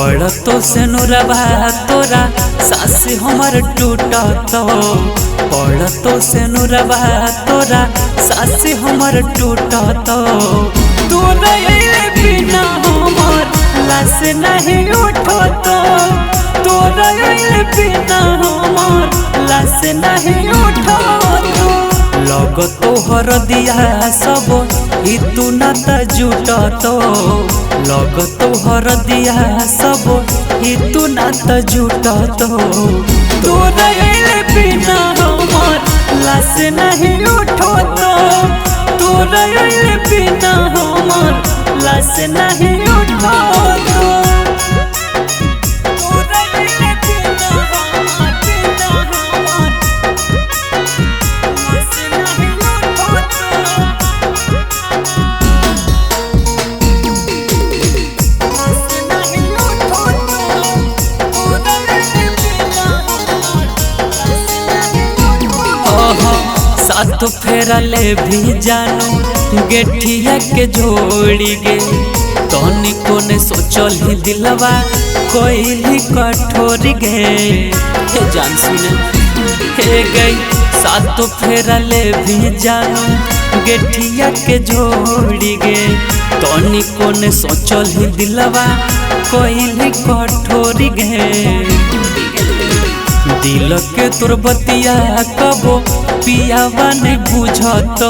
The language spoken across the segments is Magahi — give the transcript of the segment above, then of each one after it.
पड़तो से नुरबा तोरा सास हमर टूटत, पड़तो से नुरबा तोरा सास हमर टूटत। तोरा अइले बिना हमर लाश नहीं उठत, तोरा अइले बिना हमर लाश नहीं उठत। लगतो हरदिया सब ई तू ना त जुटत, लगतो हरदिया सब ई तू ना त जुटत। तोरा अइले बिना हमर लाश नहीं उठत, तोरा अइले बिना हमर लाश नहीं उठत। तोरा अइले बिना हमर बिना हमर लाश नहीं उठत। सात फेरा ले भी जानू गेठिया के जोड़ी गे, तनी कोने सोचल ही दिलवा कोइली कठोर गे। हे जान सुने हे गई सात फेरा ले भी जानू गेठिया के जोड़ी गे, तनी कोने सोचल ही दिलवा कोइली कठोर गे। दिल के तोर बतिया कबो पियावा नहीं बुझत,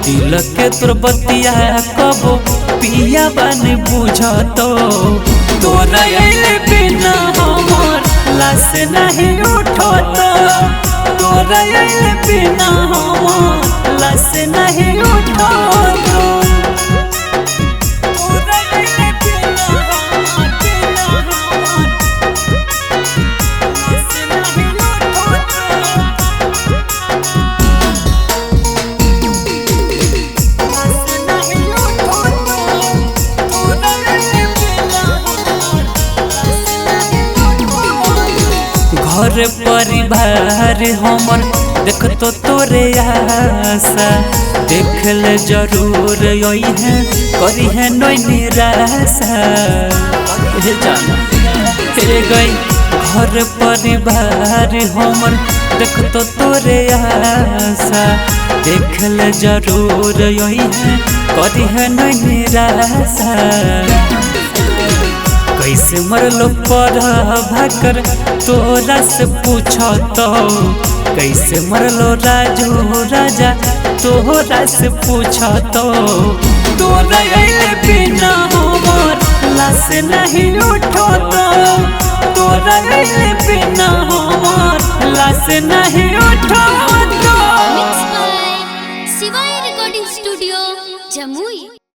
दिल के तोर बतिया कबो पियावा नहीं बुझत। तोरा अइले बिना हमर लाश नहीं उठत, तोरा अइले बिना हमर लाश नहीं उठत। तोरा अइले बिना हमर बिना हमर लाश नहीं उठत। घर परिवार हमर देख तो तोरे आशा, देख ले जरूर है करी है नोई निराशा। हे जाना हे गई घर परिवार हमर देख तो तोरे आशा, देख ले जरूर है करी है नोई निराशा। कैसे मरलो पर भाकर तोरा से पूछत, कैसे मरलो राजू राजा तोरा से पूछत। तोरा अइले बिना हमर लाश नहीं उठत, तोरा अइले बिना हमर लाश नहीं उठत। Mixed by Shivay recording studio, Jamui.